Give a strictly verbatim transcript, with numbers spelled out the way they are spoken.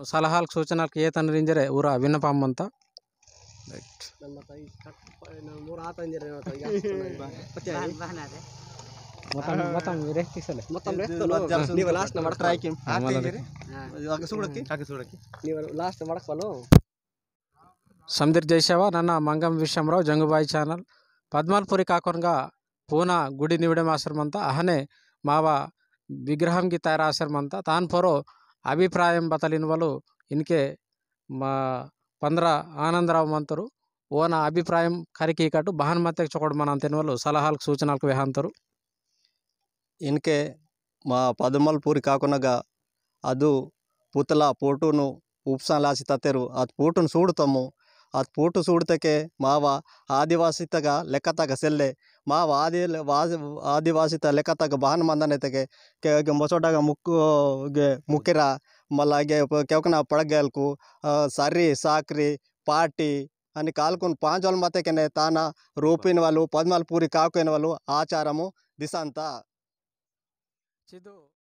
सलहाल सूचनाल के तन रिंजरे उरा विनपम मंता। मोर आता इंजरे ना तो या। पता है। मतम मतम रेख किसले। मतम रेख तो लो। नीवा लास्ट ना मड़क ट्राई किम। हाँ, मला इंजरे। आगे सुड़की। आगे सुड़की। नीवा लास्ट मड़क वालो। समदिर जय सेवा, नन्ना मंगम विश्वमराव, जंगुबाई channel। पद्मलपुरी काकोनगा पूना गुडी निवडे मासर मंता, अहने मावा विग्रहम की तयार आसर मंता, तान परो अभिप्रायम बतलिन वलु इनके मा पंद्रा आनंदराव मंतरु, ओना अभिप्रायम करिकी कटु बहन मतेक चोकड़ मनांतेन वलु सलहाल सूचनाल वेहांतरु। इनके मा पद्मलपुरी काकोनगा अदु पुतला पोटुनु उपसान लासी ततेरु, अद पोटुनु सूडतमु, अद पोटु सूडतके मावा आदिवासितगा लेकतगा सेल्ले, मावा आदि-, वास-, आदिवासित लेकतगा बहन मंदनेतके, के, के मोसोडगा मुक्कु, गे मुकिरा, मल्ला गे प-, केवकना पड़गेलकु, अ, सर्री, साकरी, पाटी, अनि कालकुन पांचोल मतेकेने ताना रूपिन वालु, पद्मलपुरी काकोइन वालु आचारमु दिसंता। चिदु